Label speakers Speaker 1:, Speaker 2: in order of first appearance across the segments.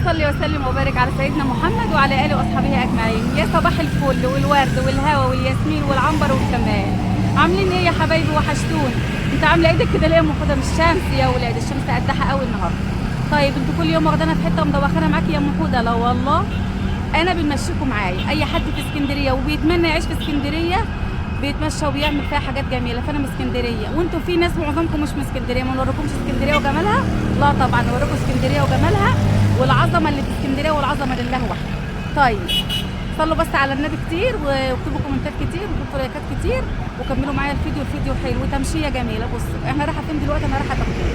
Speaker 1: صل وسلم وبارك على سيدنا محمد وعلى اله واصحابه اجمعين. يا صباح الفل والورد والهوا والياسمين والعنبر والكمال. عاملين ايه يا حبايبي؟ وحشتوني. انت عامله ايدك كده ليه يا ام حوده؟ مش الشمس يا ولاد، الشمس قدحه قوي النهارده. طيب انتوا كل يوم واخدانا في حتة ومدوخانا معاكي يا ام حوده؟ لا والله انا بنمشيكم معايا. اي حد في اسكندرية وبيتمنى يعيش في اسكندرية بيتمشى وبيعمل فيها حاجات جميلة، فانا من اسكندرية وانتوا في ناس معظمكم مش من اسكندرية. ما نوريكمش اسكندرية وجمالها؟ لا طبعا نوريكم اسكندرية وجمالها والعظمة اللي في اسكندرية والعظمة لله وحده. طيب صلوا بس على النبي كتير واكتبوا كومنتات كتير وحطوا لايكات كتير وكملوا معايا الفيديو. الفيديو حلو وتمشيه جميلة. بصوا احنا رايحة فين دلوقتي؟ انا رايحة بكوس.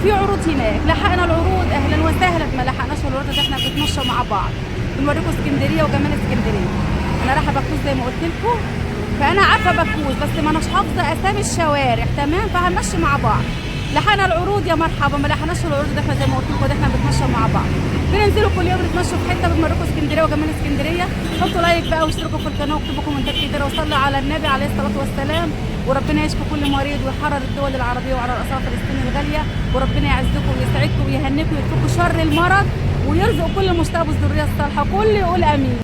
Speaker 1: في عروض هناك، لحقنا العروض اهلا وسهلا، ما لحقناش العروض ده احنا بنتمشى مع بعض بنوريكم اسكندرية وجمال اسكندرية. انا رايحة بكوس زي ما قلت لكم، فانا عارفه بكوس بس ما اناش حافظه اسامي الشوارع، تمام؟ فهنمشي مع بعض. لحقنا العروض يا مرحبا، ما لحقناش العروض ده احنا زي ما قلت لكم ده احنا بنتمشى مع بعض. بننزلوا كل يوم نتمشوا في حتة، بنوريكم اسكندرية وجمال اسكندرية. حطوا like بقى واشتركوا في القناة واكتبوا كومنتات كتير وصلوا على النبي عليه الصلاة والسلام. وربنا يشفي كل مريض ويحرر الدول العربية وعلى راسها فلسطين الغالية. وربنا يعزكم ويسعدكم ويهنيكم ويكفيكم شر المرض ويرزق كل مشتاق بالذريه الصالحة. كل يقول امين.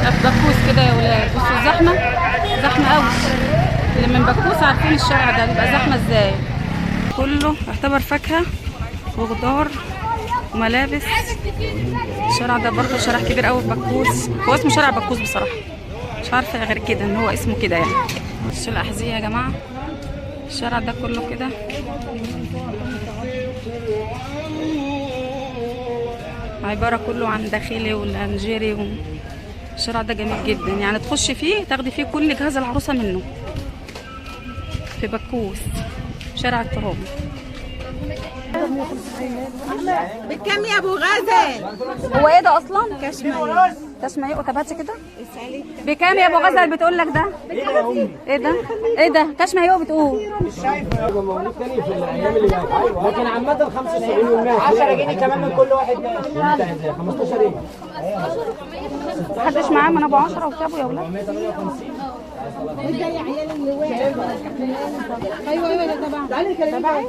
Speaker 1: في بكوس كده يا ولاد، بصوا زحمة زحمة قوي. اللي من بكوس عارفين الشارع ده بيبقى زحمة ازاي. كله يعتبر فاكهة وخضار وملابس. الشارع ده برضه شارع كبير قوي في بكوس. هو اسمه شارع بكوس بصراحة، مش عارفه غير كده ان هو اسمه كده يعني. بصوا الاحذية يا جماعة، الشارع ده كله كده. عبارة كله عن داخلي والانجيري. الشارع ده جميل جدا، يعني تخش فيه تاخدي فيه كل جهاز العروسة منه. في بكوس شارع التراب.
Speaker 2: بكام يا ابو غزل؟
Speaker 1: هو ايه ده اصلا؟ كاش مايو. كاش مايو. طب هاتي كده. بكام يا ابو غزل بتقول لك ده؟ ايه ده؟ ايه ده؟ كاش مايو بتقول.
Speaker 3: موجود تاني في الايام اللي جاية، لكن عامة 75 و100 10 جنيه كمان من كل واحد. 15 ايه؟
Speaker 1: محدش معاه من ابو 10 وسابه يا ولاد.
Speaker 2: وده يا عيال اللي واقف. ايوه ايوه ده تبع. تعالي كلمي.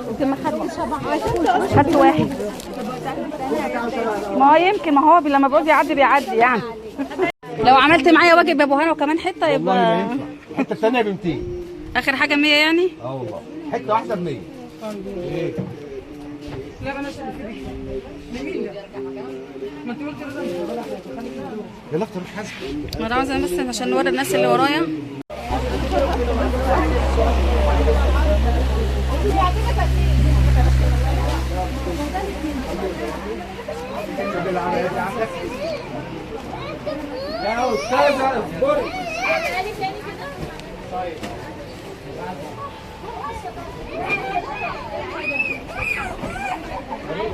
Speaker 1: يمكن ما خدتش، خدت واحد. ما هو يمكن، ما هو لما بيقول بيعدي بيعدي يعني. لو عملت معايا واجب يا ابو هنا وكمان حتة يبقى
Speaker 3: الحتة الثانية ب 200.
Speaker 1: اخر حاجة 100 يعني؟
Speaker 3: اه والله حتة واحدة ب 100. ايه؟
Speaker 4: لا انا ما انت قلت لازم.
Speaker 3: يلا افطر مش حاسب.
Speaker 1: ما انا عاوزه بس عشان نوري الناس اللي ورايا.
Speaker 3: يا استاذه اصبري. طيب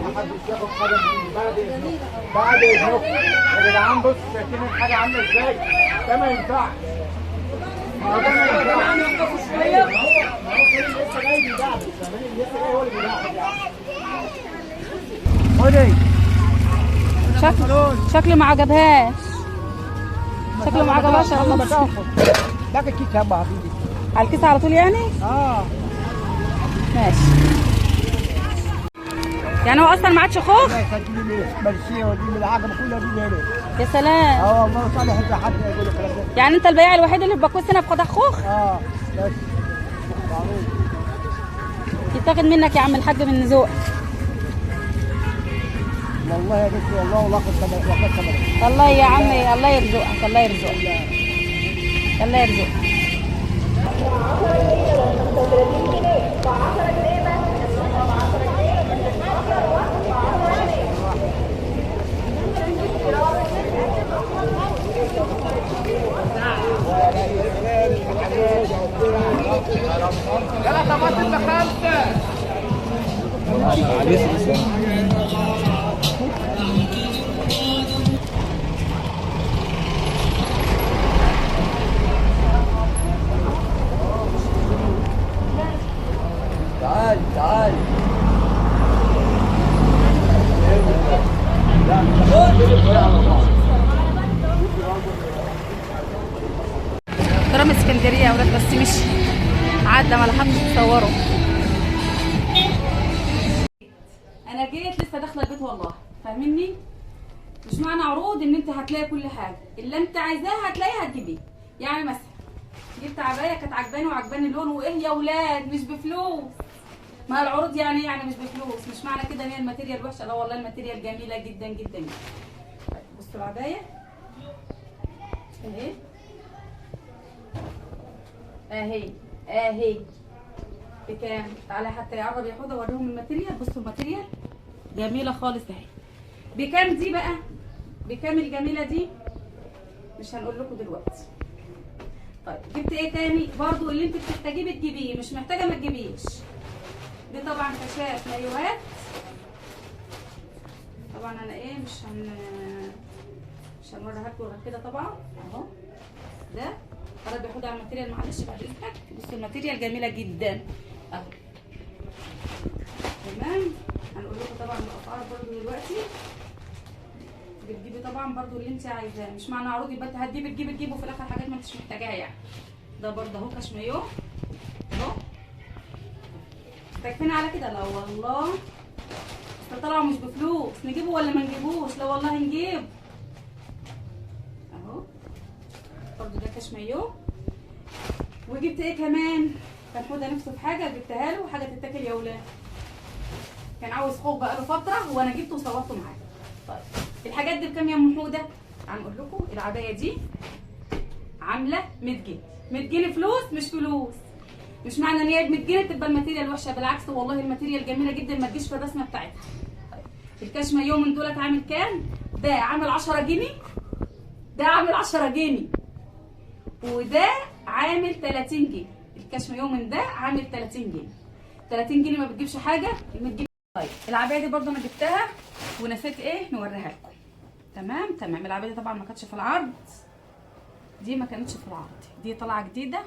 Speaker 3: محدش ياخد حاجة بعد اذنكم، بعد اذنكم يا جدعان. بصوا شايفين الحاجة عامله ازاي؟ ده ما ينفعش. ما هو ده ما ينفعش. ما هو كريم لسه جاي بيدعبس، فاهماني؟ لسه جاي هو اللي بيدعبس.
Speaker 1: شكله ما عجبهاش. شكله ما عجبهاش يا الله.
Speaker 4: باكل كيس يا حبيبي.
Speaker 1: على الكيس على طول يعني؟
Speaker 4: اه
Speaker 1: ماشي. يعني هو اصلا ما عادش خوخ؟ يا سلام.
Speaker 4: اه والله صالح انت حد يقول لك الكلام ده.
Speaker 1: يعني انت البياع الوحيد اللي في بكوس هنا في قطع خوخ؟
Speaker 4: اه بس معروف.
Speaker 1: يتاخد منك يا عم الحاج من ذوقك.
Speaker 4: والله يا بنتي والله ولا اخد ثمن.
Speaker 1: الله يا عمي الله يرزقك، الله يرزقك، الله يرزقك.
Speaker 3: يلا طماطم بخمسة.
Speaker 1: بس مشي عدى، ما لحقتش تصوره. انا جيت لسه داخله البيت والله، فاهميني؟ مش معنى عروض ان انت هتلاقي كل حاجة اللي انت عايزاها هتلاقيها هتجيبيه. يعني مثلا جبت عباية كانت عجباني وعجباني اللون، وايه يا ولاد مش بفلوس. ما العروض يعني يعني مش بفلوس، مش معنى كده ان هي ال material وحشة، لا والله ال material جميلة جدا جدا جدا. طيب بصوا العباية اهي اهي اهي بكام؟ تعالى حتى يقرب يا حوده اوريهم ال material. بصوا ال material جميلة خالص اهي. بكام دي بقى؟ بكام الجميلة دي؟ مش هنقول لكم دلوقتي. طيب جبت ايه تاني؟ برضو اللي انت بتحتاجيه بتجيبيه، مش محتاجه ما تجيبيش. دي طبعا كشاف مايوهات. طبعا انا ايه مش هنوريها لكم غير كده طبعا اهو. ده قرب ياخدها على ال material، معلش بعد اذنك. بصوا ال material جميلة جدا اهو. تمام، هنقول لكم طبعا الاسعار برضو دلوقتي. بتجيبي طبعا برضو اللي انت عايزاه، مش معنى عروض يبقى انت هتجيبي تجيبي تجيبي وفي الاخر حاجات ما انتش محتاجاها يعني. ده برضو اهو كاش مايو اهو. تكفينا على كده؟ لا والله بس طلعوا مش بفلوس، نجيبه ولا ما نجيبوش؟ لا والله نجيب اهو. برضو ده كاش مايو. وجبت ايه كمان؟ كان حوده نفسه في حاجة جبتها له، حاجة تتاكل يا ولاد. كان عاوز خوخ بقاله فترة وانا جبته وصورته معاه. طيب الحاجات دي بكام يا ام حوده؟ هنقول لكم العباية دي عامله 100 جنيه. 100 جنيه فلوس مش فلوس. مش معنى ان هي ب 100 جنيه تبقى ال material وحشة، بالعكس والله ال material جميلة جدا، ما تجيش في الرسمة بتاعتها. طيب الكاش مايو من دولت عامل كام؟ ده عامل 10 جنيه، ده عامل 10 جنيه، وده عامل 30 جنيه. الكاش مايو من ده عامل 30 جنيه. 30 جنيه ما بتجيبش حاجة، 100 جنيه. طيب العباية دي برده انا جبتها ونسيت ايه نوريها لكم. تمام تمام. العباية دي طبعا ما كانتش في العرض، دي ما كانتش في العرض، دي طالعه جديدة.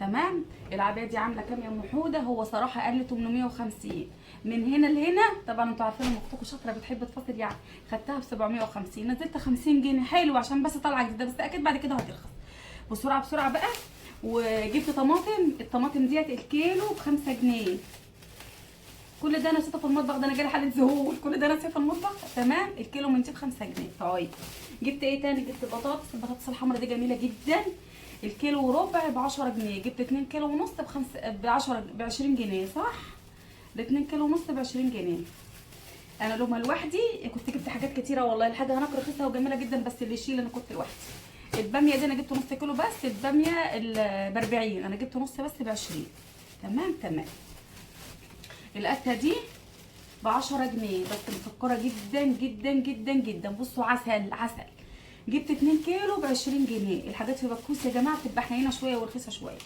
Speaker 1: تمام. العباية دي عامله كام يا ام حوده؟ هو صراحة قال لي 850 من هنا لهنا. طبعا انتوا عارفين ان اختكم شاطرة بتحب تفاصل يعني. خدتها ب 750، نزلت 50 جنيه. حلو عشان بس طالعه جديدة، بس اكيد بعد كده هترخص. بسرعة بسرعة بقى. وجبت طماطم، الطماطم ديت الكيلو ب 5 جنيه. كل ده انا نسيته في المطبخ، ده انا جالي حاله ذهول، كل ده انا نسيته في المطبخ. تمام. الكيلو من دي ب 5 جنيه. طيب جبت ايه تاني؟ جبت بطاطس، البطاطس الحمراء دي جميلة جدا، الكيلو وربع ب 10 جنيه. جبت 2 كيلو ونص ب 10 ب 20 جنيه، صح؟ ب 2 كيلو ونص ب 20 جنيه. انا لو ما لوحدي كنت جبت حاجات كتيرة والله، الحاجة هناك رخيصة وجميلة جدا، بس اللي يشيل انا كنت لوحدي. الباميه دي انا جبت نص كيلو بس، الباميه ب 40، انا جبت نص بس ب 20. تمام تمام. القته دي ب 10 جنيه بس، مسكره جدا جدا جدا جدا. بصوا عسل عسل. جبت 2 كيلو ب 20 جنيه. الحاجات في بكوس يا جماعة بتبقى حنينه شوية ورخيصه شوية.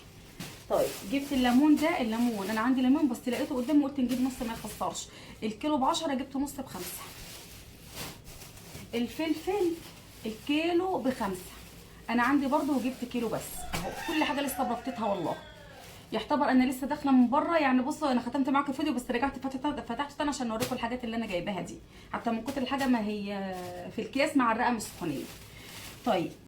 Speaker 1: طيب جبت الليمون ده، الليمون انا عندي ليمون بس لقيته قدامي قلت نجيب نص ما يخسرش. الكيلو ب 10، جبت نص ب 5. الفلفل الكيلو ب 5، انا عندي برده وجبت كيلو بس اهو. كل حاجة لسه بربطتها والله، يعتبر انا لسه داخله من بره يعني. بصوا انا ختمت معاكم الفيديو بس رجعت فتحته تاني عشان اوريكم الحاجات اللي انا جايباها دي، حتى من كتر الحاجة ما هي في الكياس معرقه من السخونيه. طيب